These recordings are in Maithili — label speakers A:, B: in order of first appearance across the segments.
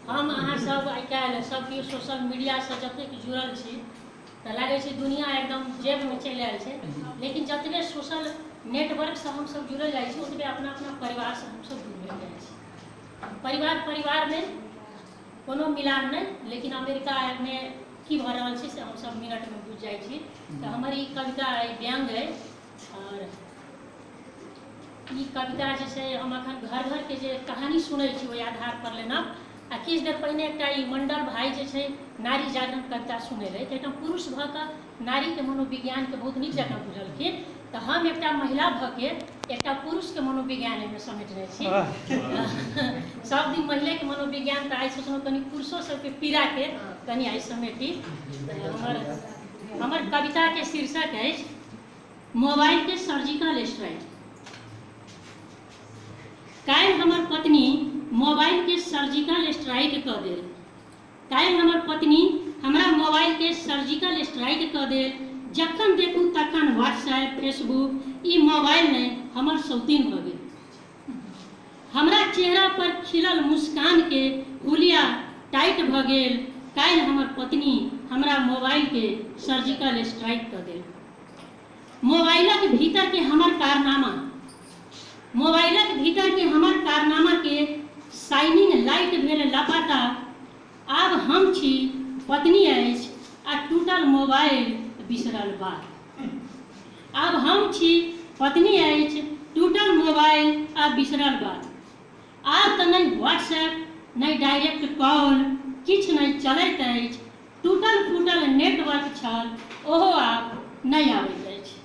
A: हम अहाँ सब आइ काल्हि सब केओ सोशल मीडियासँ जतेक जुड़ल छी तऽ लागै छै दुनिया एकदम जेबमे चलि आयल छै, लेकिन जतबे सोशल नेटवर्कसँ हमसब जुड़ल जाइ छी ओतबे अपना अपना परिवारसँ हमसब दूर भेल जाइ छी। परिवार परिवारमे कोनो मिलान नहि, लेकिन अमेरिकामे की भऽ रहल छै से हमसब मिनटमे बुझि जाइ छी। तऽ हमर ई कविता अइ व्यंग अइ, आओर ई कविता जे छै हम अखन घर घरके जे कहानी सुनै छी ओहि आधार पर लेलहुँ। आ किछु देर पहिने एकटा ई मंडल भाई जे छै नारी जागरण कविता सुनेलै, तऽ एकटा पुरुष भऽ कऽ नारीके मनोविज्ञानके बहुत नीक जकाँ बुझलखिन, तऽ हम एकटा महिला भऽ के एकटा पुरुषके मनोविज्ञान एहिमे समेटने छी। सब दिन महिलाके मनोविज्ञान, तऽ आइ सोचलहुँ कनि पुरुषो सबके पीड़ाके कनि आइ समेटी। हमर कविताके शीर्षक अछि मोबाइलके सर्जिकल स्ट्राइक। काल्हि हमर पत्नी मोबाइलके सर्जिकल स्ट्राइक कऽ देल। काल्हि हमर पत्नी हमरा मोबाइलके सर्जिकल स्ट्राइक कऽ देल। जखन देखू तखन व्हाट्सएप फेसबुक, ई मोबाइल नहि हमर सौतीन भऽ गेल। हमरा चेहरा पर खिलल मुस्कानके हुलिया टाइट भऽ गेल। काल्हि हमर पत्नी हमरा मोबाइलके सर्जिकल स्ट्राइक कऽ देल। मोबाइलक भीतरके हमर कारनामा, मोबाइलक भीतरके हमर कारनामाके शाइनिंग लाइट भेल लापता। आब हम छी, पत्नी अछि आ टूटल मोबाइल बिसरल बात। आब हम छी, पत्नी अछि, टूटल मोबाइल आ बिसरल बात। आब तऽ नहि व्हाट्सएप नहि डायरेक्ट कॉल, किछु नहि चलैत अछि। टूटल फूटल नेटवर्क छल ओहो आब नहि आबैत अछि।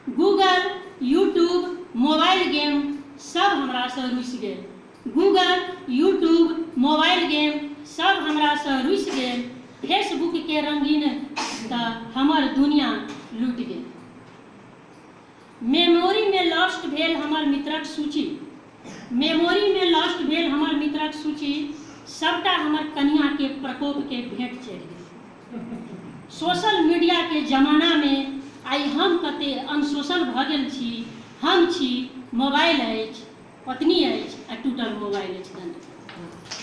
A: गूगल यूट्यूब मोबाइल गेम सब हमरासँ रुसि गेल। गूगल यूट्यूब मोबाइल गेम सब हमरासँ रुसि गेल। फेसबुकके रंगीन तऽ हमर दुनिया लूटि गेल। मेमोरीमे लॉस्ट भेल हमर मित्रक सूची। मेमोरीमे लॉस्ट भेल हमर मित्रक सूची। सबटा हमर कनियाके प्रकोपके भेंट चढ़ि गेल। सोशल मीडियाके जमानामे आइ हम कते अनसोशल भऽ गेल छी। हम छी, मोबाइल अछि, पत्नी अछि आ टूटल मोबाइल अछि। धन्यवाद।